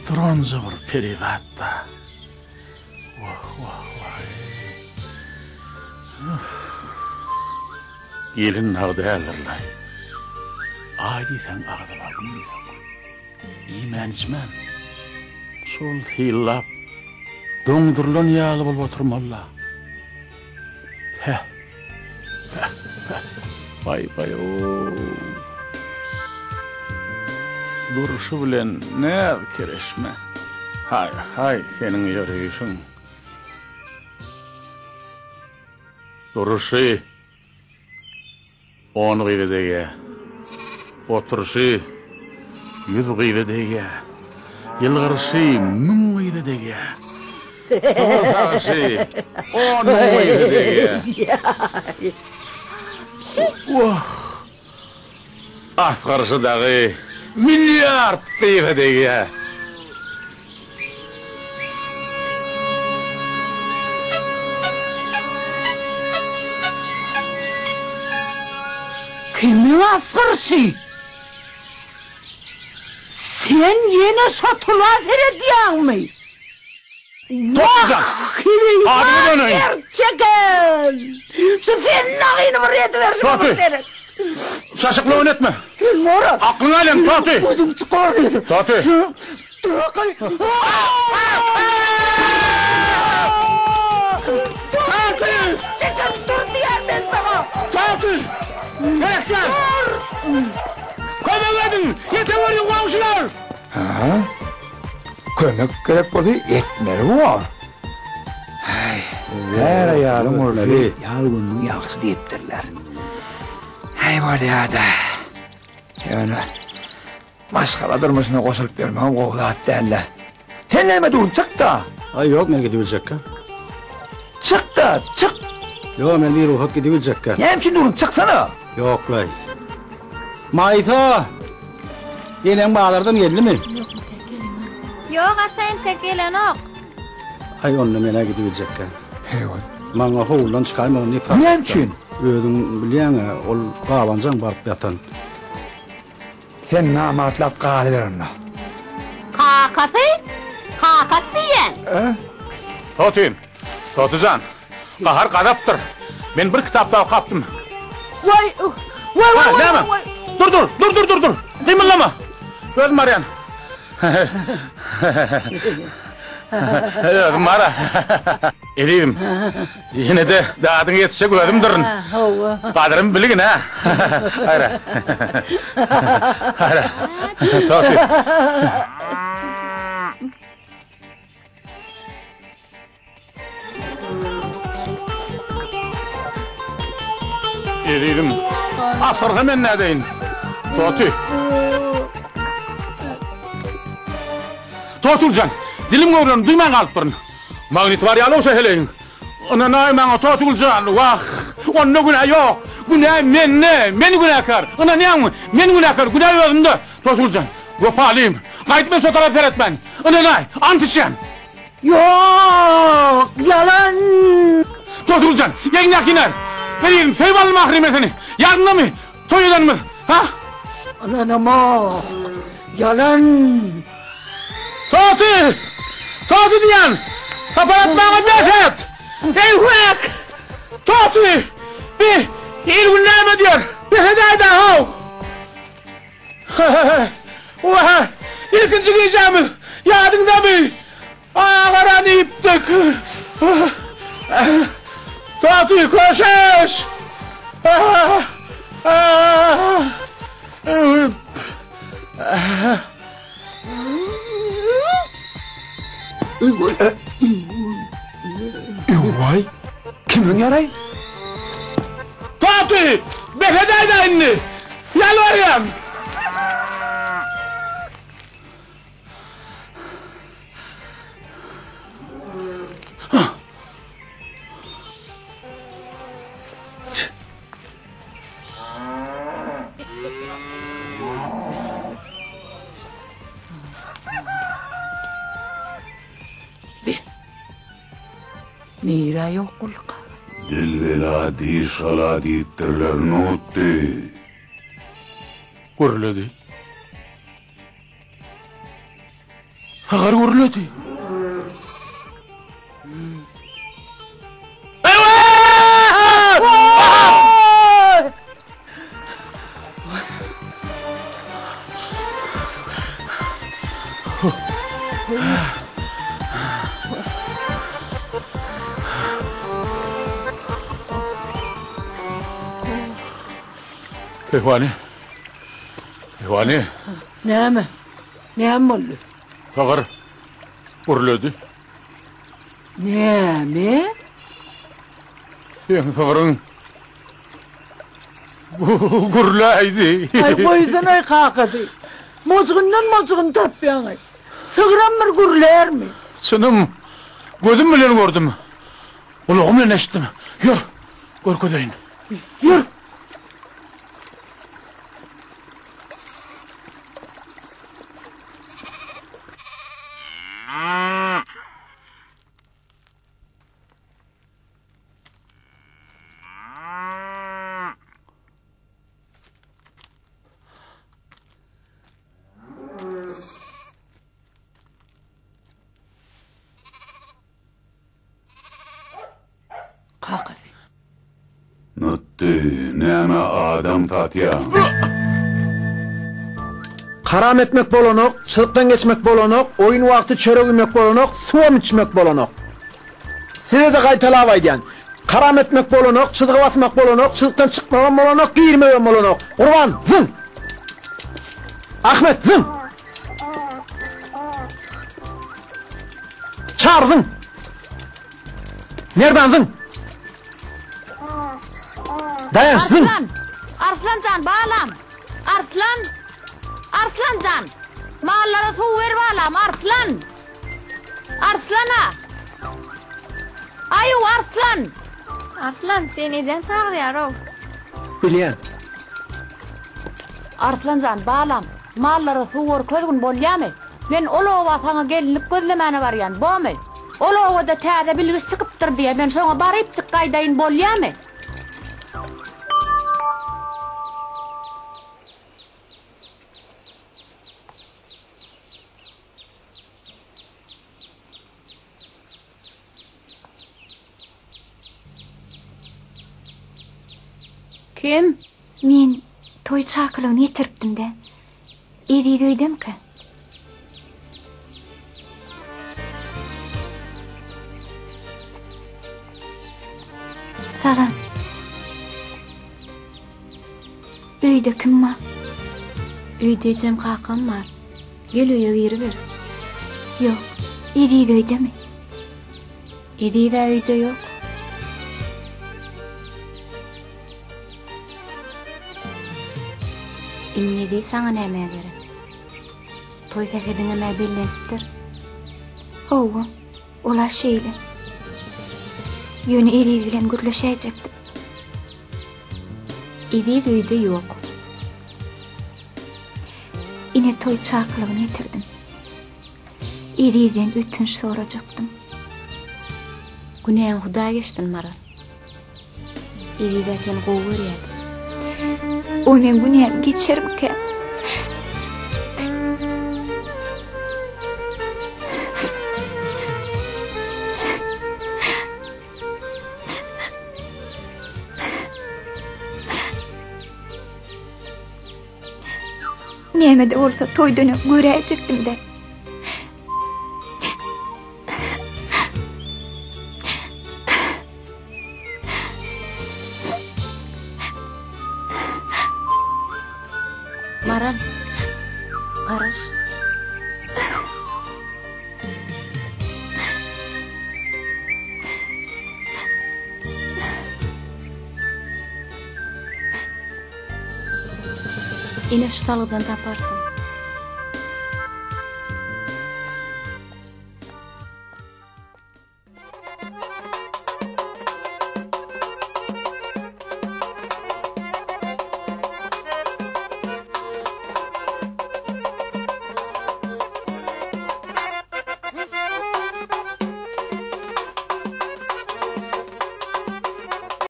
Duranja bir perizat-da. Wah, wah, wah. Gelin nag däldir-laý. Aý diýseň agzy bar, gün diýseň gün. Iýmän-içmän, şol syllap, doňdurylan ýaly bolup oturmaly-la. Heh, heh, heh, baý-baý-ow. Durşy bilen näz-kereşme. Haý, haý, seniň ýörüşiň. Durşy. On gyza degýä. Oturyşy ýüz gyza degýä. Ýylgyryşy müň gyza degýä. Sygyr sagyşy on müň gyza degýä. Wah! Asgyryşy dagy milliard gyza degýä. Kimiň asgyryşy? Sen ýene şo tula seredýäňmi? Tokjan! Adyňa döneýin! Gerçegen! Şu senin agyny bir ediberşime Toty! bir seret! Şaşyklygyny etme! Sen bora! Aklyňa aýlan, Toty! Gözüň çykar diýdim. Toty! Toty! Toty! Çekip dur diýen men saňa! Toty! Gerekler! Kömek ediň! Ýeteweriň goňşular! Ha? Kömek gerek bolsa etmeli bor. Häý, är aýalyň urşy ýaz gününiň ýagşy diýipdirler. Häý bolýa-da. Ýöne maşgala durmuşyna goşulyp ýörmegem gowy zat däl-le. Sen näme durun, çyk-da! Aý, ýok, men gidibiljekkä. Çyk-da, çyk! Ýok, men birugsat gidibiljekkä. Näme üçin durun, çyksana! Ýok-laý. Maýsa! Eneň bazardan geldimi? Ýok, ata entek gelenok. Aý, onda men-ä gidibiljekkä. Heý-oý. Maňa howludan çykaýmagyny nesihat Näme üçin? Özüň bilýäň-ä, ol gabanjaň baryp ýatan. Sen namartlap galyber onda. Kakasy? Kakasy diýýän. Toty, Toty jan, gahar gazapdyr. Men bir kitapda okapdym. Waý, waý, Ha, waý, näme? waý. Dur, dur, dur, dur, dur, dur. Gymyldama. Özüm barýan. Özüm bara. Ezizim, ýene-de dadyňa ýetişjek özümdirin. Hawa. Gadyrymy bilgin, hä? Haýra. Haýra. Sofi. Ezizim, asyrsa men nädeýin? Toty. Totuljan, dilim göwrem duýman galypdyryn. Magnit bar ýaly şo heleýiň. Ynanaý maňa Totuljan, wah, onda günä ýok. Günä mende, men günäkär. Ynanýaňmy? Men günäkär, günä özümde. Totuljan, wepalym. Gaýdyp men şo tarapa seretmen. Ynanaý, ant içýän. Ýok, ýalan! Totuljan, ýeňňäki iner. Ezizim, söýüp aldym ahyry men seni. Ýadyňdamy? Toý edenimiz, ha? Ynanamok, ýalan! Toty! Toty diýýän! Sapar atmaga bes et! Eýwek! Toty! Bi, il-gün näme diýer? Bes edäý-dä, how! Wah, ilkinji gijämiz ýadyňdamy? Agaran iýipdik. Toty, köşeş! Ewaý, kimiň ýaraý? Toty, bes edäý-dä indi! Ýalbarýan! Be. Nirä ýok bolduka? Dil bela, diş gala diýipdirler, Nutdy. Gürledi. Sygyr gürledi. Keýwany. Keýwany. Näme? Näme boldy? Sygyr gürledi. Näme? Seň sygryň gürläýdi. Aý goýsana-aý kakasy. Mojgundan mojgun tapýaň-aý. Sygram bir gürlärmi? Çynym, gözüm bilen gördüm. Gulagym bilen eşitdim. Ýör, görkezeýin. Ýör. Kakasy. Nutdy, näme adam satýaň? Karam etmek bolanok, çyzykdan geçmek bolanok, oýun wagty çörek iýmek bolanok, suwam içmek bolanok. Size-de gaýtalap aýdýan. Karam etmek bolanok, çyzgy basmak bolanok, çyzykdan çykmagam bolanok, girmegem bolanok. Gurban, zyň! Ahmet, zyň! Çary, zyň! Merdan, zyň! Daýanç, zyň! Arslan! Arslan jan, balam! Arslan! Arslan jan! Mallara suw ber balam, Arslan! Arslan-a! Aýuw, Arslan! Arslan, seni ejeň çagyrýar-ow. Bilýän. Arslan jan, balam, mallara suw görkezgin, bolýamy? Men ol oba saňa gelinlik gözlemäne barýan, bomy? Ol obada täze bilgiç çykypdyr diýýä, men şoňa barypjyk gaýdaýyn, bolýamy? Kim? Men toý çakylygyny getiripdim-de. Eziz öýdemkä? Salam. Öýde kim bar? Öýde ejem kakam bar. Gel öýe giriber. Ýok. Eziz öýdemi? Eziz-ä öýde ýok. Indi Eziz saňa nämä gerek? Toý sähediňem-ä bellenipdir. Hawa, ol-a şeýle. Ýöne Eziz bilen gürleşäýjekdim. Eziz öýde ýok. Ine toý çakylygyny getirdim. Ezizden ötünç sorajakdym. Günäňi Hudaý geçsin, Maral. Eziz-ä seni gowy görýärdi. O meň günämi geçermikä? Näme-de bolsa toýdan öň göräýjekdim-dä. Maral, garaş. Ine şu salgydan taparsyň.